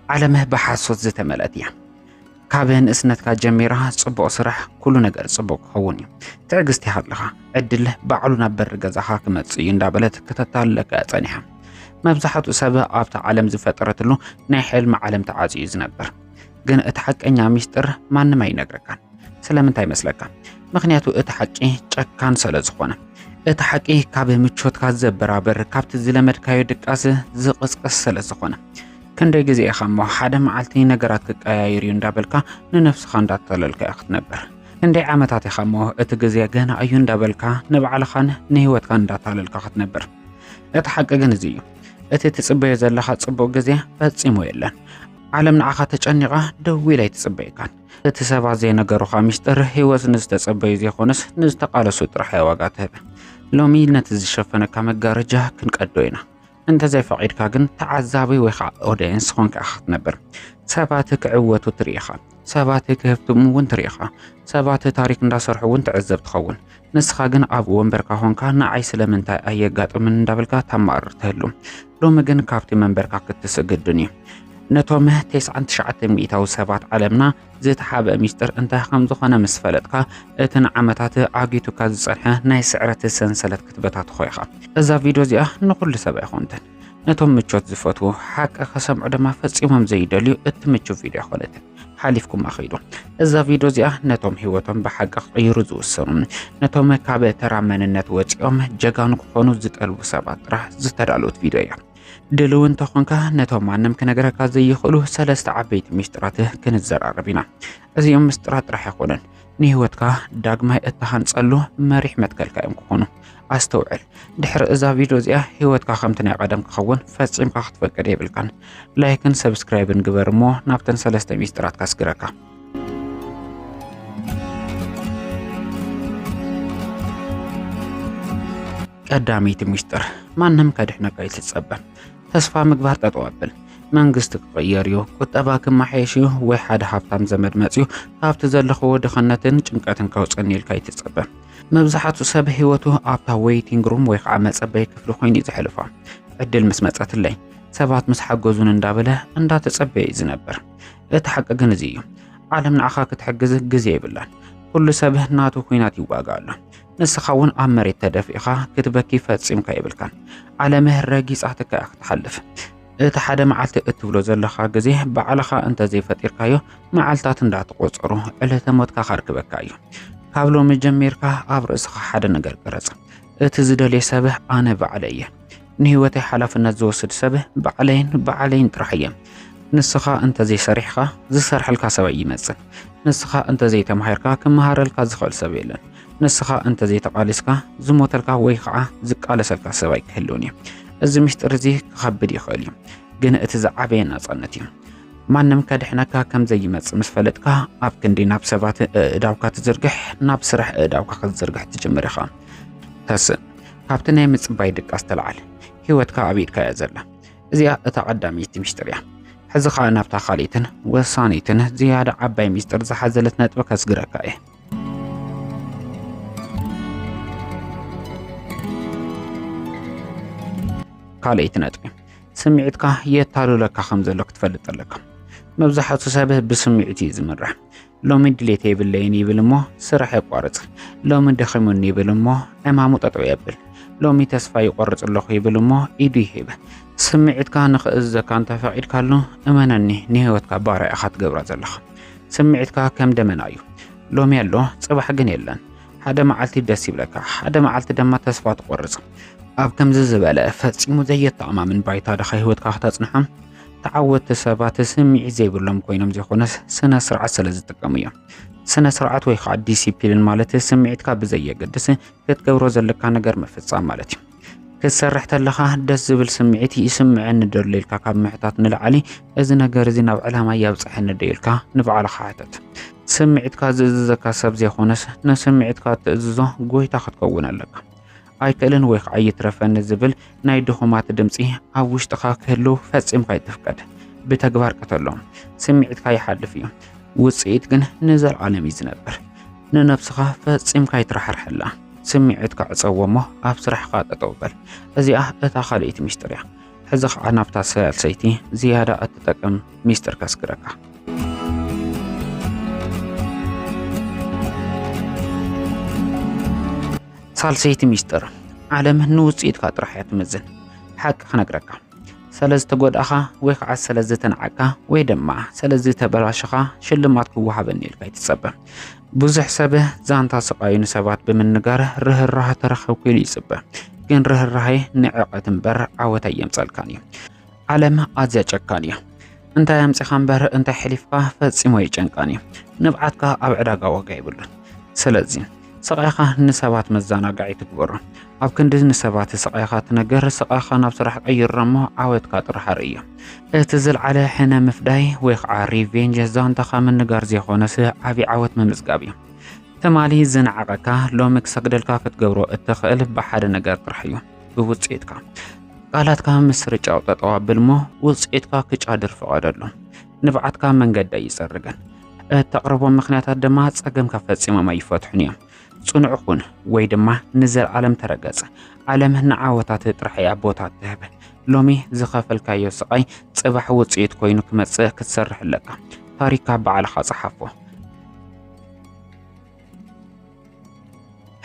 ዓለምህ ብሓሶት ዝተመልአት እያ። ካብ ንእስነትካ ጀሚራ ጽቡቕ ስራሕ፣ ኩሉ ነገር ጽቡቕ ክኸውን እዩ። ትዕግስቲ ሃለኻ፣ ዕድል ባዕሉ ናብ በሪ ገዛኻ ክመጽእ እዩ እንዳበለት ከተታልለካ እያ ጸኒሓ። መብዛሕትኡ ሰብ ኣብታ ዓለም ዝፈጠረትሉ ናይ ሕልሚ ዓለም ተዓጽዩ እዩ ዝነብር። ግን እቲ ሓቀኛ ሚስጥር ማንም ኣይነግረካን። ስለምንታይ ይመስለካ? ምኽንያቱ እቲ ሓቂ ጨካን ስለ ዝኾነ። እቲ ሓቂ ካብ ምቾትካ ዘበራብር፣ ካብቲ ዝለመድካዮ ድቃስ ዝቕስቅስ ስለ ዝኾነ። ክንደይ ግዜ ኢኻ እሞ ሓደ መዓልቲ ነገራት ክቀያየር እዩ እንዳበልካ ንነብስኻ እንዳታለልካ ኢኻ ክትነብር? ክንደይ ዓመታት ኢኻ እሞ እቲ ግዜ ገና እዩ እንዳበልካ ንባዕልኻን ንህይወትካን እንዳታለልካ ክትነብር? እቲ ሓቂ ግን እዚ እዩ። እቲ ትጽበዮ ዘለኻ ጽቡቕ ግዜ ፈጺሙ የለን። ዓለም ንዓኻ ተጨኒቓ ደው ኢላ ኣይትጽበየካን። እቲ ሰባት ዘይነገሩኻ ሚስጥር ህይወት ንዝተጸበዩ ዘይኮነስ ንዝተቓለሱ ጥራሕ እያ ዋጋ ትህብ። ሎሚ ነቲ ዝሸፈነካ መጋረጃ ክንቀዶ ኢና። እንተዘይፈቒድካ ግን ተዓዛቢ ወይ ከዓ ኦድየንስ ኾንካ ኢኻ ክትነብር። ሰባት ክዕወቱ ትርኢ ኢኻ። ሰባት ክህብትሙ እውን ትርኢ ኢኻ። ሰባት ታሪክ እንዳሰርሑ እውን ትዕዘብ ትኸውን። ንስኻ ግን ኣብ ወንበርካ ኾንካ ንዓይ ስለምንታይ ኣየጋጥምን እንዳበልካ ተማርር ትህሉ። ሎሚ ግን ካብቲ መንበርካ ክትስእ ግድን እዩ። ነቶም ተስዓን ትሽዓተ ሚእታዊ ሰባት ዓለምና ዝተሓብአ ሚስጥር እንታይ ከም ዝኾነ ምስ ፈለጥካ፣ እቲ ንዓመታት ኣጊቱካ ዝጸንሐ ናይ ስዕረት ሰንሰለት ክትበታትኾ ኢኻ። እዛ ቪድዮ እዚኣ ንኹሉ ሰብ ኣይኮንትን። ነቶም ምቾት ዝፈትዉ፣ ሓቂ ከሰምዑ ድማ ፈጺሞም ዘይደልዩ እትምችው ቪድዮ ኣይኮነትን። ሓሊፍኩማ ኸይዱ። እዛ ቪድዮ እዚኣ ነቶም ህይወቶም ብሓቂ ክቕይሩ ዝውሰኑ፣ ነቶም ካብ ተራ መንነት ወጺኦም ጀጋኑ ክኾኑ ዝጠልቡ ሰባት ጥራሕ ዝተዳለወት ቪድዮ እያ። ድልው እንተኾንካ፣ ነቶም ማንም ክነግረካ ዘይኽእሉ ሰለስተ ዓበይቲ ሚስጥራት ክንዘራረብ ኢና። እዚኦም ምስጢራት ጥራሕ ኣይኮኑን፣ ንህይወትካ ዳግማይ እተሃንጸሉ መሪሕ መትከልካ እዮም ክኾኑ። ኣስተውዕል፣ ድሕሪ እዛ ቪድዮ እዚኣ ህይወትካ ከምቲ ናይ ቀደም ክኸውን ፈጺምካ ክትፈቅድ የብልካን። ላይክን ሰብስክራይብን ግበር እሞ ናብተን ሰለስተ ሚስጥራት ከስግረካ። ቀዳመይቲ ሚስጥር፣ ማንም ከድሕነካ ኣይትጸበ። ተስፋ ምግባር ጠጠው ኣብል። መንግስቲ ክቕየር እዩ፣ ቁጠባ ክመሓየሽ እዩ፣ ወይ ሓደ ሃብታም ዘመድ መጽዩ ካብቲ ዘለኽዎ ድኽነትን ጭንቀትን ከውጸኒ ኢልካ ኣይትጸበ። መብዛሕትኡ ሰብ ህይወቱ ኣብታ ዌይቲንግ ሩም ወይ ከዓ መጸበይ ክፍሊ ኮይኑ እዩ ዘሕልፋ። ዕድል ምስ መጸትለይ፣ ሰባት ምስ ሓገዙን እንዳበለ እንዳተጸበየ እዩ ዝነብር። እቲ ሓቂ ግን እዚ እዩ። ዓለም ንዓኻ ክትሕግዝ ግዜ የብላን። ኩሉ ሰብ ናቱ ኲናት ይዋጋእ ኣሎ። ንስኻ እውን ኣብ መሬት ተደፊእኻ ክትበኪ ፈጺምካ የብልካን። ዓለምህ ረጊጻትካ እያ ክትሓልፍ። እቲ ሓደ መዓልቲ እትብሎ ዘለኻ ግዜ ባዕልኻ እንተዘይፈጢርካዮ፣ መዓልታት እንዳተቖጸሩ ዕለተ ሞትካ ከርክበካ እዩ። ካብ ሎሚ ጀሚርካ ኣብ ርእስኻ ሓደ ነገር ቅረጽ። እቲ ዝደልየ ሰብ ኣነ ባዕለይ እየ። ንህይወተይ ሓላፍነት ዝወስድ ሰብ ባዕለይን ባዕለይን ጥራሕ እየ። ንስኻ እንተዘይሰሪሕኻ፣ ዝሰርሐልካ ሰብ ኣይመጽእ። ንስኻ እንተዘይተማሂርካ፣ ክመሃረልካ ዝኽእል ሰብ የለን። ንስኻ እንተዘይተቓሊስካ፣ ዝሞተልካ ወይ ኸዓ ዝቃለሰልካ ሰብ ኣይክህልውን እዩ። እዚ ምስጢር እዚ ክኸብድ ይኽእል እዩ፣ ግን እቲ ዝዓበየ ናጻነት እዩ። ማንም ከድሕነካ ከም ዘይመጽእ ምስ ፈለጥካ፣ ኣብ ክንዲ ናብ ሰባት ኣእዳውካ ትዝርግሕ፣ ናብ ስራሕ ኣእዳውካ ክትዝርግሕ ትጅምር ኢኻ። ተስእ፣ ካብቲ ናይ ምጽባይ ድቃስ ተለዓል። ህይወትካ ኣብ ኢድካ እያ ዘላ። እዚኣ እታ ቀዳመይቲ ምስጢር እያ። ሕዚ ኸኣ ናብታ ካልኣይትን ወሳኒትን ዝያዳ ዓባይ ምስጢር ዝሓዘለት ነጥቢ ከስግረካ እየ። ካልኣይቲ ነጥቢ፣ ስምዒትካ የታልለካ ከም ዘሎ ክትፈልጥ ኣለካ። መብዛሕትኡ ሰብ ብስምዒት እዩ ዝምራሕ። ሎሚ ድሌት የብለይን ይብል እሞ ስራሕ የቋርጽ። ሎሚ ደኺሙኒ ይብል እሞ ዕማሙ ጠጠው የብል። ሎሚ ተስፋ ይቆርጽ ኣለኹ ይብል እሞ ኢዱ ይህብ። ስምዒትካ ንኽእዝዘካ እንተፈቒድካሉ፣ እመነኒ፣ ንህይወትካ ባርያ ኢኻ ትገብራ ዘለኻ። ስምዒትካ ከም ደመና እዩ። ሎሚ ኣሎ፣ ጽባሕ ግን የለን። ሓደ መዓልቲ ደስ ይብለካ፣ ሓደ መዓልቲ ድማ ተስፋ ትቆርጽ። ኣብ ከምዚ ዝበለ ፈጺሙ ዘየተኣማምን ባይታ ድኻ ህይወትካ ክተጽንሖ፣ ተዓወትቲ ሰባት ስምዒት ዘይብሎም ኮይኖም ዘይኮነስ፣ ስነ ስርዓት ስለ ዝጥቀሙ እዮም። ስነ ስርዓት ወይ ከዓ ዲሲፕሊን ማለት ስምዒትካ ብዘየገድስ ክትገብሮ ዘለካ ነገር ምፍጻም ማለት እዩ። ክትሰርሕ ተለኻ ደስ ዝብል ስምዒት ይስምዐኒ ደሎ ኢልካ ካብ ምሕታት ንላዕሊ፣ እዚ ነገር እዚ ናብ ዕላማ የብጽሐኒ ዶ ኢልካ ንባዕልኻ ሕተት። ስምዒትካ ዝእዝዘካ ሰብ ዘይኮነስ፣ ንስምዒትካ እትእዝዞ ጎይታ ክትከውን ኣለካ። ኣይክእልን ወይ ከዓ ይትረፈኒ ዝብል ናይ ድኹማት ድምፂ ኣብ ውሽጥኻ ክህልው ፈጺምካ ኣይትፍቀድ። ብተግባር ቅተሎ። ስምዒትካ ይሓልፍ እዩ፣ ውፅኢት ግን ንዘለዓለም እዩ ዝነብር። ንነብስኻ ፈጺምካ ኣይትራሕርሐላ። ስምዒትካ ዕፀዎ እሞ ኣብ ስራሕኻ ጠጠው በል። እዚኣ እታ ካልኣይቲ ሚስጥር እያ። ሕዚ ኸዓ ናብታ ሳልሰይቲ ዝያዳ እትጠቅም ሚስጥር ከስግረካ። ሳልሰይቲ ሚስጥር፣ ዓለም ንውፅኢትካ ጥራሕ እያ ትምዝን። ሓቂ ክነግረካ፣ ስለ ዝተጎዳእኻ ወይ ከዓ ስለ ዝተናዕቅካ ወይ ድማ ስለ ዝተበላሸኻ ሽልማት ክወሃበኒ ኢልካ ኣይትፀበ። ብዙሕ ሰብ ዛንታ ስቓዩ ንሰባት ብምንጋር ርህራህ ተረኸብኩ ኢሉ ይፅበ። ግን ርህራሄ ንዕቐት እምበር ዓወት ኣየምፀልካን እዩ። ዓለም ኣዝያ ጨካን እያ። እንታይ ኣምፂኻ እምበር እንታይ ሕሊፍካ ፈፂሞ ይጨንቃን እዩ። ንብዓትካ ኣብ ዕዳጋ ዋጋ የብሉን። ስለዚ ስቓይኻ ንሰባት መዘናጋዒ ትግበሮ። ኣብ ክንዲ ንሰባት ስቓይኻ ትነግር፣ ስቓይኻ ናብ ስራሕ ቀይሮ እሞ ዓወትካ ጥራሕ ኣርእዮ። እቲ ዝለዓለ ሕነ ምፍዳይ ወይ ከዓ ሪቬንጅ ዛንታኻ ምንጋር ዘይኮነስ ዓብዪ ዓወት ምምዝጋብ እዩ። ትማሊ ዝነዓቐካ ሎሚ ክሰግደልካ ክትገብሮ እትኽእል ብሓደ ነገር ጥራሕ እዩ፣ ብውፅኢትካ። ቃላትካ ምስ ርጫው ጠጠው ኣብልሞ ውፅኢትካ ክጫድር ፍቐደሉ። ንብዓትካ መንገዲ ኣይፀርግን። እተቕርቦም ምኽንያታት ድማ ፀገምካ ፈፂሞም ኣይፈትሑን እዮም። ፅኑዕ ኩን ወይ ድማ ንዘለዓለም ተረገፅ። ዓለም ንዓወታት ጥራሕ እያ ቦታ እትህብ። ሎሚ ዝኸፈልካዮ ስቓይ ፅባሕ ውፅኢት ኮይኑ ክመፅእ ክትሰርሕ ኣለካ። ታሪክካ ባዕልኻ ፀሓፎ።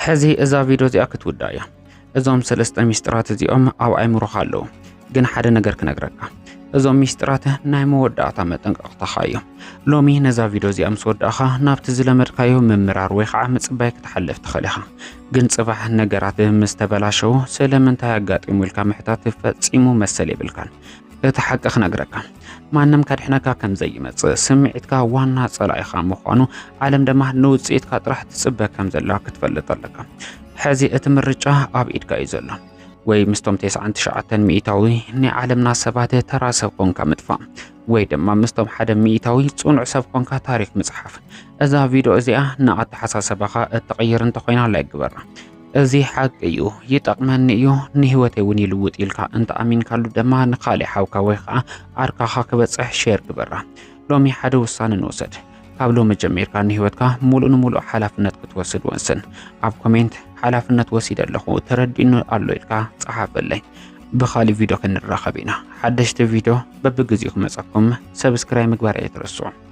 ሕዚ እዛ ቪድዮ እዚኣ ክትውዳእ እያ። እዞም ሰለስተ ሚስጥራት እዚኦም ኣብ ኣእምሮኻ ኣለዉ። ግን ሓደ ነገር ክነግረካ። እዞም ሚስጥራት ናይ መወዳእታ መጠንቀቕታኻ እዮም። ሎሚ ነዛ ቪድዮ እዚኣ ምስ ወዳእኻ ናብቲ ዝለመድካዮ ምምራር ወይ ከዓ ምጽባይ ክትሓልፍ ትኽእል ኢኻ። ግን ጽባሕ ነገራት ምስ ተበላሸዉ ስለምንታይ ኣጋጢሙ ኢልካ ምሕታት ፈጺሙ መሰል የብልካን። እቲ ሓቂ ክነግረካ፣ ማንም ከድሕነካ ከም ዘይመጽእ፣ ስምዒትካ ዋና ጸላኢኻ ምዃኑ፣ ዓለም ድማ ንውጽኢትካ ጥራሕ ትጽበ ከም ዘላ ክትፈልጥ ኣለካ። ሕዚ እቲ ምርጫ ኣብ ኢድካ እዩ ዘሎ። ወይ ምስቶም ተስዓን ትሽዓተን ሚእታዊ ናይ ዓለምና ሰባት ተራ ሰብ ኮንካ ምጥፋእ፣ ወይ ድማ ምስቶም ሓደ ሚእታዊ ጽኑዕ ሰብ ኮንካ ታሪኽ ምጽሓፍ። እዛ ቪድዮ እዚኣ ንኣተሓሳሰባኻ እትቕይር እንተኾይና ላይክ ግበራ። እዚ ሓቂ እዩ፣ ይጠቕመኒ እዩ፣ ንህይወተይ እውን ይልውጥ ኢልካ እንተ ኣሚንካሉ ድማ ንኻልእ ሓውካ ወይ ኸዓ ዓርካኻ ክበጽሕ ሼር ግበራ። ሎሚ ሓደ ውሳነ ንውሰድ። ካብ ሎሚ ጀሚርካ ንህይወትካ ሙሉእ ንሙሉእ ሓላፍነት ክትወስድ ወስን። ኣብ ኮሜንት ሓላፍነት ወሲደ ኣለኹ፣ ተረዲኡኒ ኣሎ ኢልካ ጸሓፈለይ። ብኻልእ ቪድዮ ክንራኸብ ኢና። ሓደሽቲ ቪድዮ በብግዚኡ ክመጸኩም ሰብስክራይብ ምግባር ኣይትረስዑ።